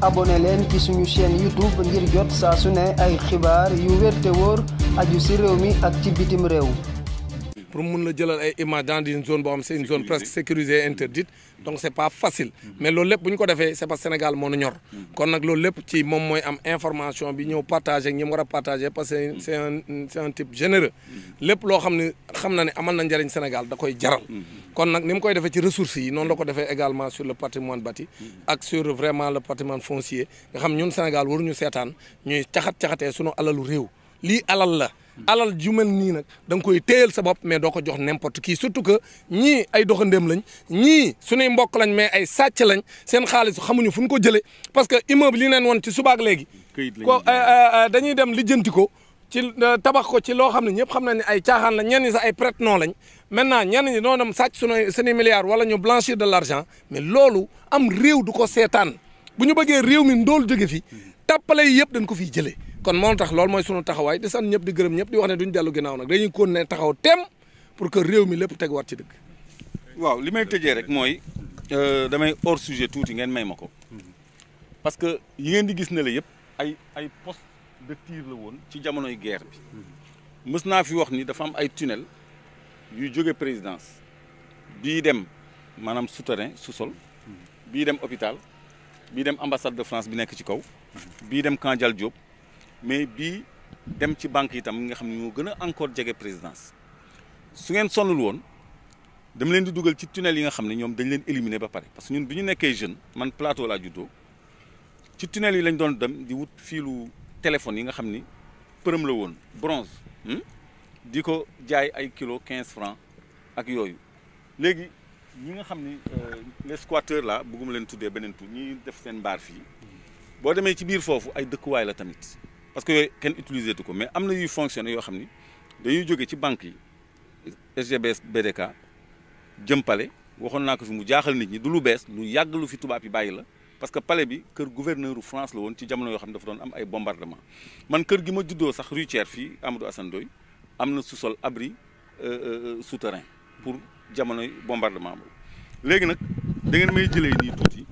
abonné leen ci suñu chaîne YouTube ngir jot saa su ne ay xibaar yu wér te wóor aju ci réew mi ak ci bitim réew. pour mun la jëlal ay images dans une zone boo xam c'est une zone presque sécurisée interdite donc c'est pas facile mais loolu lépp bu ñu ko defee c'est parce que Sénégal moo nu ñor kon nag loolu lépp ci moom mooy am information bi ñëw partager ak ñi mu war a partager parce que c'est un type généreux lépp loo xam ne xam na ne amal na njëriñ Sénégal da koy jaral kon nag ni mu koy defee ci ressources yi noonu la ko defee également sur le patrimoine bâti ak sur vraiment le patrimoine foncier nga xam ñun Sénégal waruñu seetaan ñuy caxatee sunu alalu réew lii alal la alal ju mel nii nag da nga koy téyel sa bopp mais doo ko jox n'importe qui surtout que ñii ay doxandéem lañ ñii suñuy mbokk lañ mais ay sàcc lañ seen xaalis xamuñu fu ñu ko jëlee parce que immeuble yi neen woon ci subaak léegi ko dañuy dem lijjanti ko ci tabax ko ci loo xam ne ñëpp xam nañ ne ay caaxaan lañ ñenn ñi sax ay prête-nom lañ maintenant ñenn ñi noo dem sàcc suñuy milliards wala ñu blanchir de l'argent mais loolu am réew du ko seetaan bu ñu bëggee réew mi ndool jóge fi tàppale yi yëpp dañ ko fiy jëlee kon moo tax loolu mooy sunu taxawaay di sant ñëpp di gërëm ñëpp di wax ne duñ dellu ginnaaw nag dañuy continuer taxaw tem pour que réew mi lépp teg war ci dëgg. waaw li may tëjee rek mooy damay hors sujet tuuti ngeen may ma ko parce que yi ngeen di gis ne la yëpp ay poste de tir la woon ci jamonoy guerre bi mës naa fi wax ni dafa am ay tunnel yuy jóge présidence bii dem maanaam souterrain sous-sol bii dem hôpital bii dem ambassade de France bi nekk ci kaw bii dem Camp Dial Diop mais bii dem ci banque itam nga xam ne moo gën a encore jege présidence su ngeen sonnul woon dama leen di dugal ci tunnel yi nga xam ne ñoom dañ leen éliminer ba pare parce que ñun bi ñu nekkee jeune man plateau laa juddoo ci tunnel yi lañ doon dem di wut fiilu téléphone yi nga xam ni përëm la woon bronze di ko jaay ay kilo 15 francs ak yooyu léegi ñi nga xam ni les squatteurs là bëgguma leen tuddee beneen tur ñi def seen mbaar fii boo demee ci biir foofu ay dëkkuwaay la tamit parce que yooyu kenn utilisé tu ko mais am na yuy fonctionner yoo xam ni dañuy jóge ci banque yi SGBS BDK jëm palais waxoon naa ko fi mu jaaxal nit ñi du lu bees lu yàgg lu fi tubaab yi bàyyi la parce que palais bi kër gouverneur u France la woon ci jamono yoo xam ne dafa doon am ay bombardement man kër gi ma juddoo sax rue Thiers fii Amadou Assane Ndoye am na sous-sol abri souterrain pour jamonoy bombardement boobu léegi nag da ngeen may jëlee nii tuuti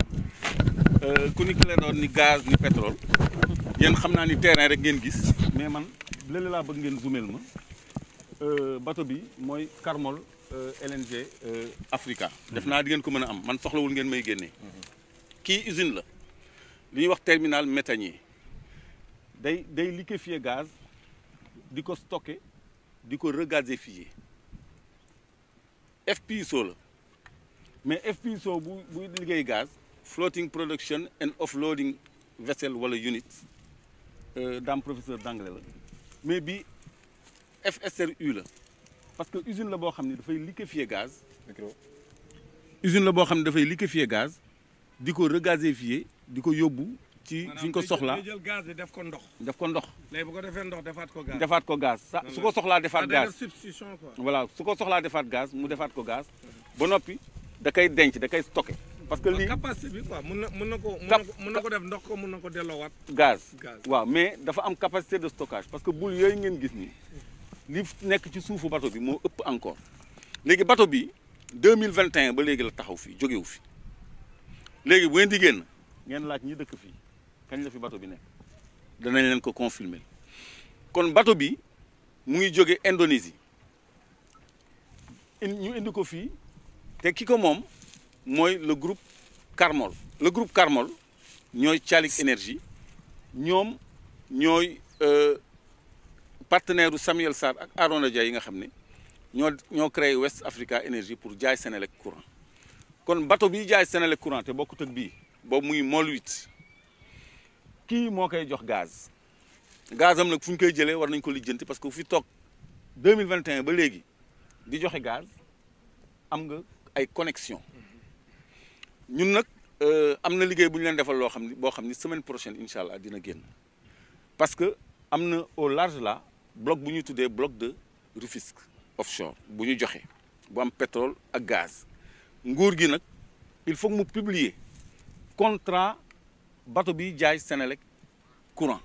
ku ni ki leen doon ni gaz ni pétrole yéen xam naa ni terrain rek ngeen gis mais man léeg laa bëgg ngeen zoomel ma bateau bi mooy Carmol LNG Africa def naa di ngeen ko mën a am man soxlawul ngeen may génnee kii usine la li ñuy wax terminal méthanier day liquéfier gaz di ko stocker di ko regazéfier FPSO la mais FPSO buy liggéey gaz floating production and offloading vessel wala unit daam professeur d'anglais la mais bi FSRU la parce que usine la boo xam ne dafay liquéfier gaz usine la boo xam ne dafay liquéfier gaz di ko regazéfier di ko yóbbu ci fi ñu ko soxlaa jël gaz bi def ko ndox léegi bu ko defee ndox defaat ko gaz su ko soxlaa defaat gaz substitution quoi voilà su ko soxlaa defaat gaz mu defaat ko gaz ba noppi da koy denc da koy stocké parce que lii capacité bi quoi mën na ko def ndox ko mën na ko delloowaat gaz waaw mais dafa am capacité de stockage parce que bul yooyu ngeen gis nii li nekk ci suufu bateau bi moo ëpp encore léegi bateau bi 2021 ba léegi la taxaw fii jógewu fi léegi bu ngeen di génn ngeen laaj ñi dëkk fii kañ la fi bateau bi nekk danañ leen ko confirmer kon bateau bi mu ngi jóge Indonésie ñu indi ko fii te ki ko moom mooy le groupe Carmol le groupe Carmol ñooy Chalik Énergie ñoom ñooy partenaire u Samuel Sarr ak Arona Dia yi nga xam ne ñoo créé West Africa Energy pour jaay Senelec courant kon bateau bi jaay Senelec courant te bokkut ak bii boobu muy Mol 8 kii moo koy jox gaz am nag fu ñu koy jëlee war nañ ko lijjanti parce que fi toog 2021 ba léegi di joxe gaz am nga ay connexion ñun nag am na liggéey bu ñu leen defal loo xam ni boo xam ni semaine prochaine incha allah dina génn parce que am na au large là bloc bu ñu tuddee bloc de Rufisque offshore bu ñu joxe bu am pétrole ak gaz nguur gi nag il faut mu publier contrat bateau bi jaay Senelec courant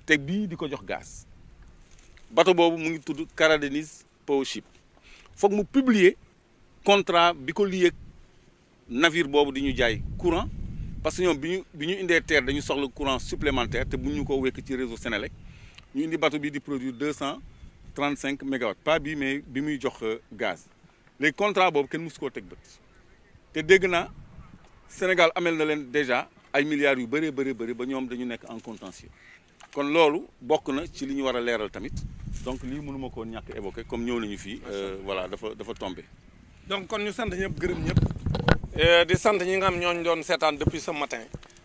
te bii di ko jox gaz bateau boobu mu ngi tudd Caradeniz Powership foog mu publier contrat bi ko lié navire boobu di ñu jaay courant parce que ñoom bi ñu indee terre dañu soxla courant supplémentaire te bu ñu ko wekk ci réseau Sénélec ñu indi bateau bi di produire 235 mégawatts pas bii mais bi muy jox gaz léegi contrat boobu kenn mësu koo teg bët te dégg naa Sénégal amel na leen déjà ay milliards yu bëree bëri ba ñoom dañu nekk en contentieux kon loolu bokk na ci li ñu war a leeral tamit donc lii mënuma koo ñàkk évoqué comme ñëw nañu fii voilà dafa tombé. donc kon ñu sant ñëpp gërëm ñëpp di sant ñi nga xam ñooñu doon seetaan depuis ce matin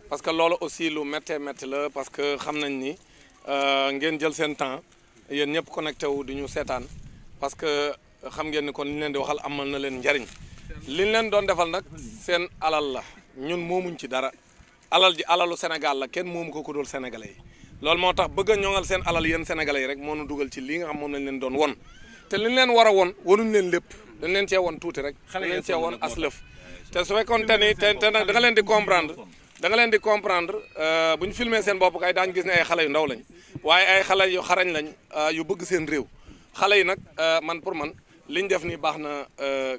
parce que loolu aussi lu méttee métti la parce que xam nañ ni ngeen jël seen temps yéen ñëpp connecté wu di ñu seetaan parce que xam ngeen ni kon li ñu leen di waxal amal na leen njariñ li ñu leen doon defal nag seen alal la ñun moomuñ ci dara alal ji alalu Sénégal la kenn moomu ko ku dul sénégalais yi loolu moo tax bëgg a ñoŋal seen alal yéen sénégalais yi rek moo nu dugal ci lii nga xam moom lañ leen doon won te li ñu leen war a won wanuñ leen lépp dañ leen cee won tuuti rek dañ leen cee won aslëf te su fekkoon te ni te nag da nga leen di comprendre bu ñu filmé seen bopp kay daañu gis ne ay xale yu ndaw lañ waaye ay xale yu xarañ lañ yu bëgg seen réew xale yi nag man pour man liñ def nii baax na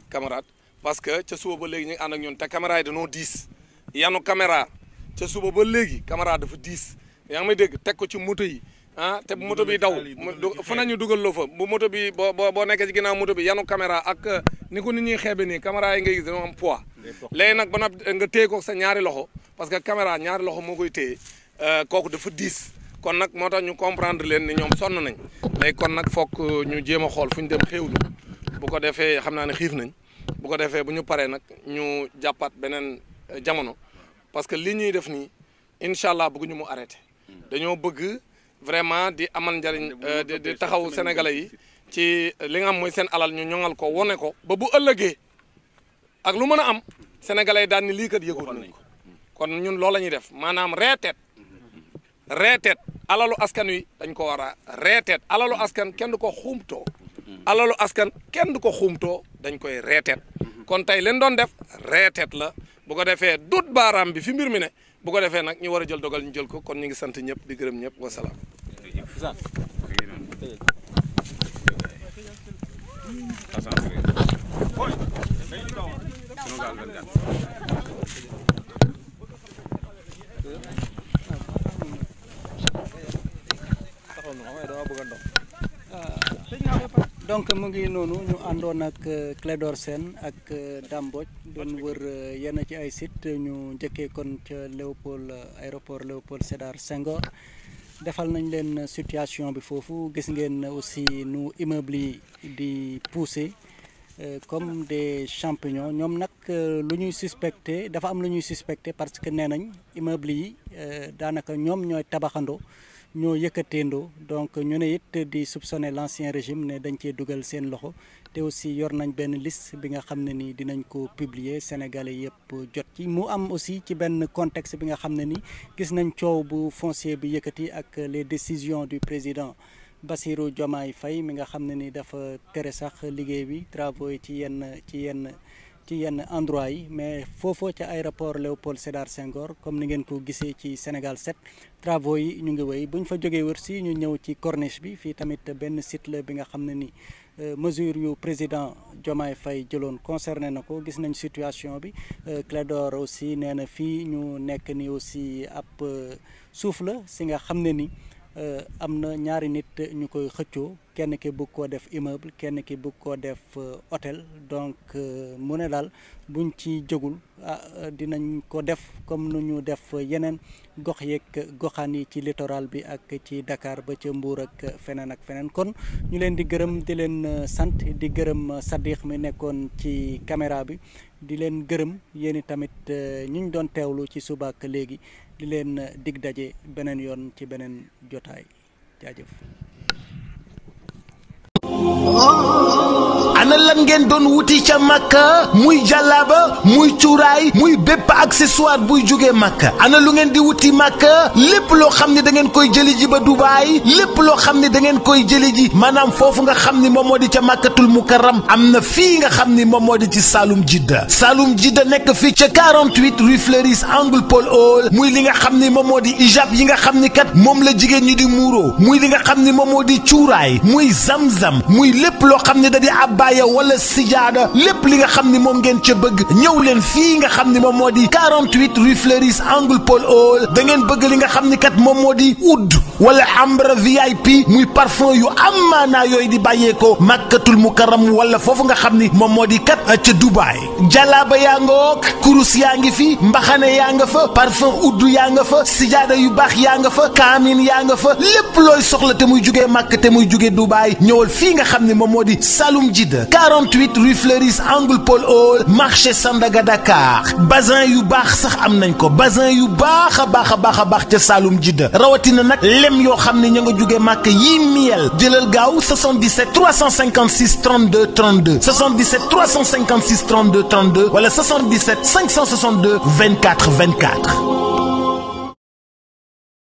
camarade parce que ca suba ba léegi ñu ngi ànd ak ñun te caméra yi dañoo diis yanu caméra ca suba ba léegi caméra dafa diis yaa ngi may dégg teg ko ci moto yi te bu moto bi daw fu nañu dugal loo fa bu moto bi boo nekkee ci ginnaaw moto bi yanu caméra ak ni ko nit ñuy xeebe nii caméra yi ngay gis dañoo am poids léegi nag ba nag nga téye ko sa ñaari loxo parce que caméra ñaari loxo moo koy téye kooku dafa diis kon nag moo tax ñu comprendre leen ni ñoom sonn nañ léegi kon nag foog ñu jéem a xool fu ñu dem xéewlu bu ko defee xam naa ne xiif nañ bu ko defee bu ñu paree nag ñu jàppaat beneen jamono parce que li ñuy def nii incha allah bëgguñu mu arrêté dañoo bëgg vraiment di amal njariñ di taxaw sénégalais yi ci li nga xam mooy seen alal ñu ñoŋal ko wone ko ba bu ëllëgee ak lu mën a am sénégalais yi daan ni lii kat yëgoon nañ ko kon ñun loolu la ñuy def maanaam reeteet alalu askan wi dañ ko war a reeteet alalu askan kenn du ko xuumtoo alalu askan kenn du ko xuumtoo dañ koy reeteet kon tey leen doon def reeteet la bu ko defee dut baaraam bi fi mbir mi ne bu ko defee nag ñu war a jël dogal ñu jël ko kon ñu ngi sant ñëpp di gërëm ñëpp wasalaam. donc mu ngi noonu ñu àndoon ak Clédor Sène ak Dame Mbodj doon wër yenn ci ay site ñu njëkkee kon ca aéroport Léopold Sédar Senghor defal nañ leen situation bi foofu gis ngeen aussi nu immeuble yi di pousser comme des champignons ñoom nag lu ñuy suspecté dafa am lu ñuy suspecté parce que nee nañ immeuble yi daanaka ñoom ñooy tabaxandoo ñoo yëkkateendoo donc ñu ne it di soupçonner l'ancien régime ne dañ cee dugal seen loxo te aussi yor nañ benn liste bi nga xam ne ni dinañ ko publier sénégalais yëpp jot ci mu am aussi ci benn contexte bi nga xam ne ni gis nañ coow bu foncier bi yëkkati ak les décisions du président Bassirou Diomaye Faye mi nga xam ne ni dafa tere sax liggéey bi travaux yi ci yenn endroit yi mais foofoo ca aéroport Léopold Sédar Senghor comme ni ngeen ko gisee ci Sénégal 7 travaux yi ñu ngi wéy bu ñu fa jógee wër si ñu ñëw ci corniche bi fii tamit benn site la bi nga xam ne ni mesure yu président Diomaye Faye jëloon concerné na ko gis nañ situation bi Clédor aussi nee na fii ñu nekk ni aussi ab suuf la si nga xam ne ni am na ñaari nit ñu koy xëccoo kenn ki bëgg koo def immeuble kenn ki bëgg koo def hôtel donc mu ne daal buñ ci jógul dinañ ko def comme nu ñu def yeneen gox yeeg goxaan yi ci littoral bi ak ci Dakar ba ca Mbour ak feneen kon ñu leen di gërëm di leen sant di gërëm Sadikh mi nekkoon ci caméra bi di leen gërëm yéen i tamit ñu ñu doon teewlu ci suba ak léegi di leen dig daje beneen yoon ci beneen jotaay jaajëf. ana lan ngeen doon wuti ca Makka muy jàllaaba muy cuuraay muy bépp accessoire buy jógee Makka ana lu ngeen di wuti Makka lépp loo xam ne da ngeen koy jëli ji ba Dubaay lépp loo xam ne da ngeen koy jëli ji maanaam foofu nga xam ni moom moo di ca Makkatul Mukarram am na fii nga xam ni moom moo di ci Saloum Jidda nekk fii ca 48 rue Fleuris angle Paul Hall muy li nga xam ni moom moo di ijab yi nga xam ni kat moom la jigéen ñi di muuroo muy li nga xam ni moom moo di cuuraay muy zamzam muy lépp loo xam ne da di abbaaya wala sijaada lépp li nga xam ni moom ngeen ca bëgg ñëw leen fii nga xam ni moom moo di 48 rue Fleuris angle Paul Hall da ngeen bëgg li nga xam ni kat moom moo di oud wala ambre VIP muy parfum yu am maanaa yooyu di bàyyeekoo Makkatul Mukarram wala foofu nga xam ni moom moo di kat ca Dubaay jalaaba yaa nga wook kurus yaa ngi fi mbaxane yaa nga fa parfum oud yaa nga fa sijaada yu baax yaa nga fa kaamin yaa nga fa lépp looy soxla te muy jugee Makka te muy jugee Dubaay ñëwal fii nga xam ni moom moo di Saloum Jidda 48 rue Fleuris angle Paul Hall marché Sandaga Dakar bazin yu baax sax am nañ ko bazin yu baax a baax ca Saloum Jidda rawatina nag lem yoo xam ne ña nga jugee Makka yii miel jëlal gaaw 77 356 32 32 77 356 32 32 wala 77 562 24 24